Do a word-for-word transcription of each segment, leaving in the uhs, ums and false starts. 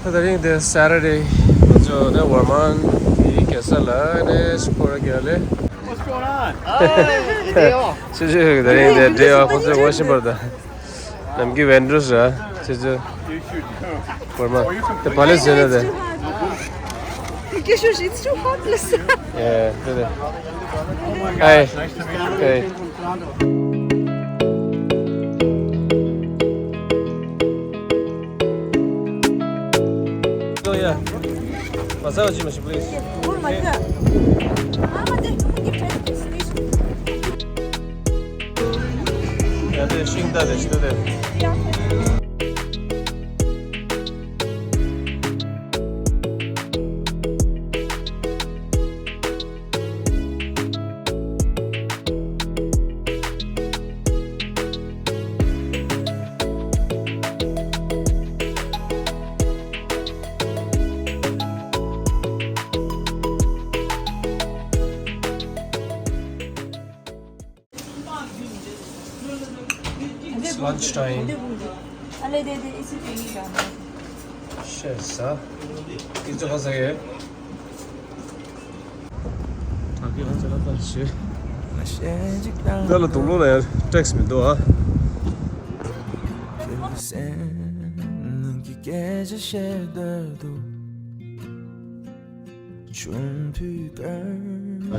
ད་རིང་དེ་Saturday། ང་ཚོ་དེ་ཝར་མན་གྱི་རྒྱལ་ས་ལ་ནས་སྐོར་རྒྱག་ལེ། What's going on? ཆུ་ཆུ་ད་རིང་དེ་འབྲེལ་བ་ཁོང་ཚོའི་ཝ་ཤིང་པར་ད། ནམ་གི་ཝེན་ཌར་ར་ཆུ་ཆུ། ཝར་མན་དེ་བ་ལེ་ཟེར་ན་དེ། It's too hot, listen. Yeah, དེ་དེ། Hi. Hey. Oh, yeah. Masala chicken, please. Oh, my God. Yeah, they sing that, they do that. It's lunch time. ཤེས་ས། ཁྱེད་ཚོ་ག་ས་ཡོད། ད་གི་ང་ཚོ་ལ་ལྟ་ཞེས། ང་ལ་དུང་ལོ་ལ་ཡང་ཊེག་སི་མི་འདུག་ཨ།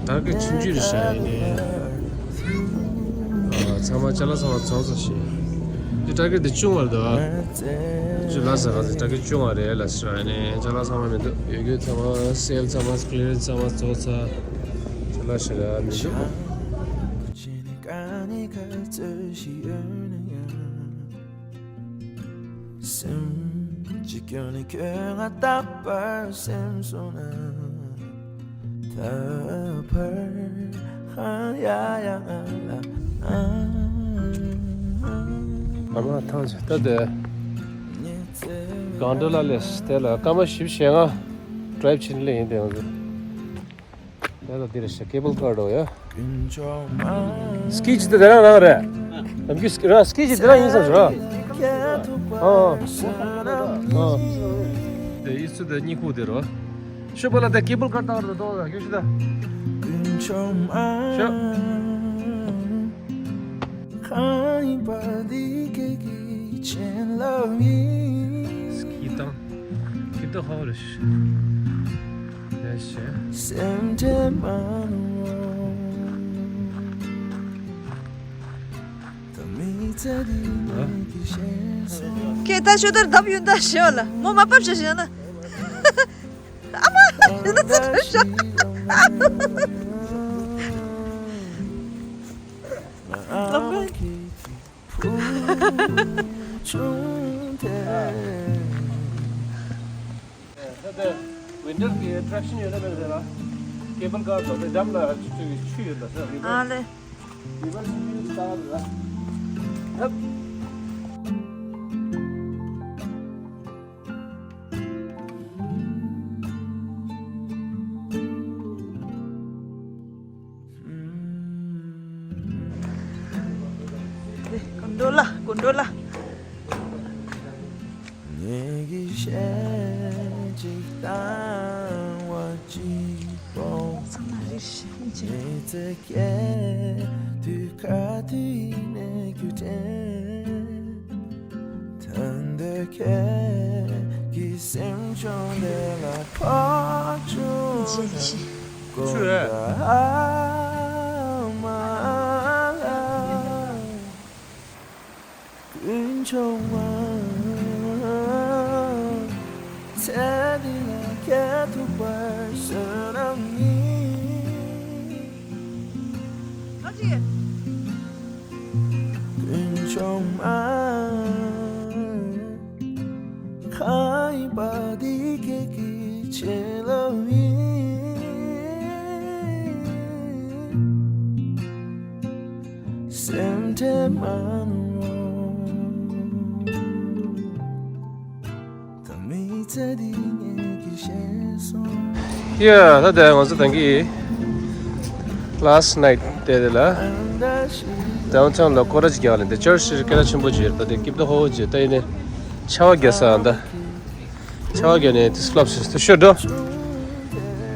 ད་གི་ཆུང་ཆུང་རེད་ཤག་ཡིན་ནའི། ཨ། ཚང་མ་ཅ་ལག་ཚང་མ་རྫོགས་ཚར་ཤག་འདི་ཊར་གེཊ་འདི་ཆུང་བ་རེད་འདུག་ཨ། ཅུ་ལ་ས་ག་ཚོད་ཊར་གེཊ་ཆུང་བ་རེད་ལ་ཟེར་ཡིན་ནའི་ཅ་ལག་ཚང་མ་མི་འདུག་ཡོད་རྒྱུ་ཚང་མ་སེལ་ཚང་མ་ཀི་ལི་རེན་སི་ཚང་མ་རྫོགས་ཚར། ཅ་ལག་ཞེ་དྲག་མི་འདུག་སེམས་གཅིག་ཡོད་ནས་ཁྱོད་ང་རྟག་པར་སེམས་སོང་ན། ད་བར་ཧ་ཡ་ཡ་ང་ལ་ཨ། ཨ་མ་ཐང་ཆད་ད་དེ། གང་འདྲ་ལ་ལས་དེ་ལ་སྐར་མ་བཞི་བཅུ་ཞེ་ལྔ་ཌ་རའིབ་ཕྱིན་ལེ་ཡིན་དེ་ང་ཚོ། ཡ་ལ་འདི་རེད་ཤག་ཀེ་བལ་ཀར་འདྲ་བོ་ཡ། སི་ཀི་ཅི་དེ་དེ་རང་རང་རེད། ནམ་རྒྱུན་སི་ཀི་རང་སི་ཀི་ཅི་དེ་རང་ཡིན་བསམ་ཞིག་ར། ཨ། ཨ། དེ་ཡིན་ཚུལ་དེ་གཉིད་ཁུག་དེ་རོ། ཤོད་པ་ལ་དེ་ཀེ་བལ་ཀར་བཏང་རེད་དོ་ཡོད་ཤི་ད། ཤོད། སི་ཀི་བཏང་། ཀི་ཏོ་ཧོ་རེ་ཤི། ཡ་ཤི། ཁྱེད་ད་ཤོད་ད་རྡབ་ཡོད་ད་ཤི་བ་ལ་མོ་མ་པབ་ཤ་ཤི་ན། ཨ་མ། ཤི་ན་ཚ་ཤ། ལམ་ཁ། ད་ལྟ་ཝིན་ཊར་གྱི་ཨེ་ཊེག་ཤན་ཡོད་ན་མེད་ཟེར་ན། ཀེ་བལ་ཀར་དང་དེ་འགྲམ་ལ་ཆུ་ཆུ་ཆུ་ཡོད་ད་ཟེར་རི་ཨ་ལེ། རི་བར་ཆུ་ཆུ་ད་ལ། ཧབ། ཀུན་འགྲོ་ལ་ཀུན་འགྲོ་ལ། ཚང་མ་རེད་ཤག་ཅེ། ཆུ་རེད། ཀུན་འབྱུང་བ། ཚེ་འདི་ལ་སྐྱེ་ཐུབ་པར་བསོད་ནམས་ཡིན། ཀུན་འབྱུང་བ། མཁའ་དབྱིངས་པ་འདི་ཁྱེད་ཀྱི་བྱིན་རླབས་ཡིན། སེམས་ཁྲལ་མ་གནང་རོགས། ད་མི་ཚེ་འདི་ངེད་ཀྱིས་ཤེས་སོང་། ཡ། ད་ལྟ་ང་ཚོ་ད་གིན་ལཱ་སི་ཊི་ནའིཊ་དེ་དེ་ལ་ཌའུན་ཊའུན་ལ་སྐོར་ར་ཅིག་རྒྱག་ལ་འདི་ཅར་ཆི་སྐད་གྲགས་ཆེན་པོ་ཅིག་རེད། ད་དེ་སྐྱིད་པོ་ཧོ་ཧོ་ཅིག་ད་ཡིན་ནས་ཆར་པ་རྒྱག་ས་འདི། ཆ་ག་ནས་དེ་སློབ་ཞིག་ཏུ་ཤོད་འགྲོ།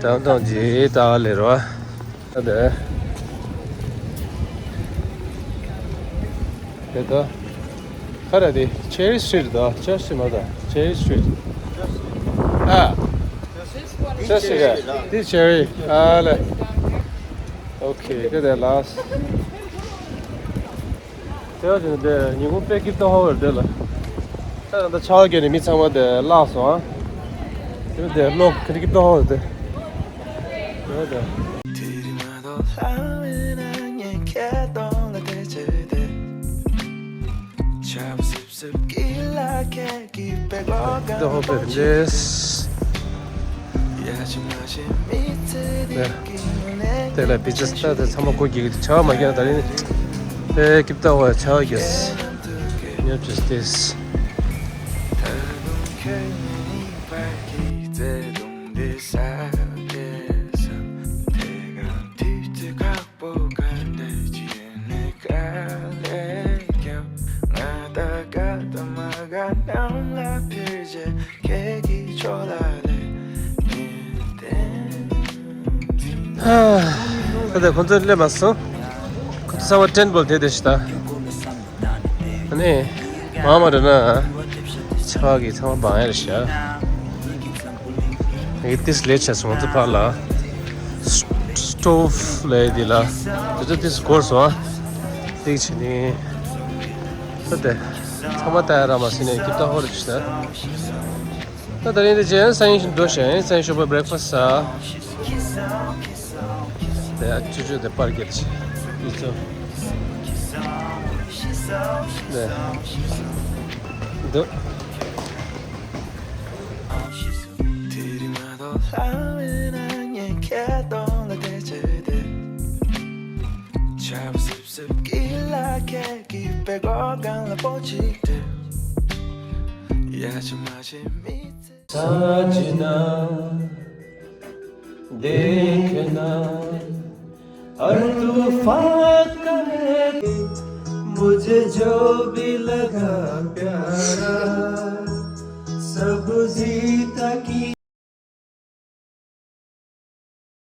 དང་དང་ཇི་ད་ལེ་རོ། ཨ་དེ། དེ་ད། ཁ་ར་དེ་Cherry Street ད་Church Street མ་ད་Cherry Street ཨ། Church Street དེ་Cherry ཨ་ལེ། Okay དེ་དེ་last དེ་བ་དེ་ཉིན་གུང་དཔེ་སྐྱིད་ཏོ་ཧོ་བར་དེ་ལ། ད་ད་ཆ་བ་གྱོན་ནས་མི་ཚང་མ་དེ་བརླག་སོང་ཨ། དེ་དེ་གློག་ཁ་སྐྱིད་ཏོ་ཧོ་བར་དེ། དེ་དེ། སྐྱིད་ཏོ་ཧོ་བར་དེ། དེ་ལ་བི་ཅི་སི་ད་དེ་ཚང་མ་ཀོ་གི་ཆ་བ་མ་གྱོན་ད་རིང་། ཨེ་སྐྱིད་ཏོ་ཧོ་ཆ་བ་གྱོན། ཉོབ་ཅིག་སྟེ། ད་ལྟ་ཁོང་ཚོ་སླེབས་མ་སོང་། ཁོང་ཚོ་གསར་པ་ཊེན་པལ་དེ་དེ་ཞིག་ད། ཨ་ནི། མ་མ་རེད་ན། ཆ་གི་ཚང་མ་བང་ཡར་ཤ། ངས་ཏིས་ལས་བྱས་སོང་ཚེ་ཕར་ལ། སི་ཊོབ་ལས་དེ་ལ། དེ་ཚོ་ཏིས་སྐོར་སོང་ཨ། ཏིག་ཆེ་ནི། ད་དེ། ཚང་མ་ལྟ་ཡ་ར་མ་སི་ནས་ཀིབ་ཏ་ཧོར་ཞིག་ད། ད་ད་རིང་འདི་རྗེས་སང་ཉིན་ཞིག་འགྲོ་ཞིང་སང་ཉིན་ཞོགས་པ་བྷི་རེག་ཕ་སི་ཟ། དེ་ཡ་ཅུ་ཅུ་དེ་པར་གྱི་རེད་ཡིན་ཚོ། དེ་འདུག་ས་ཅི་ན། देखना हर तूफान का है मुझे जो भी लगा प्यारा सब जीता की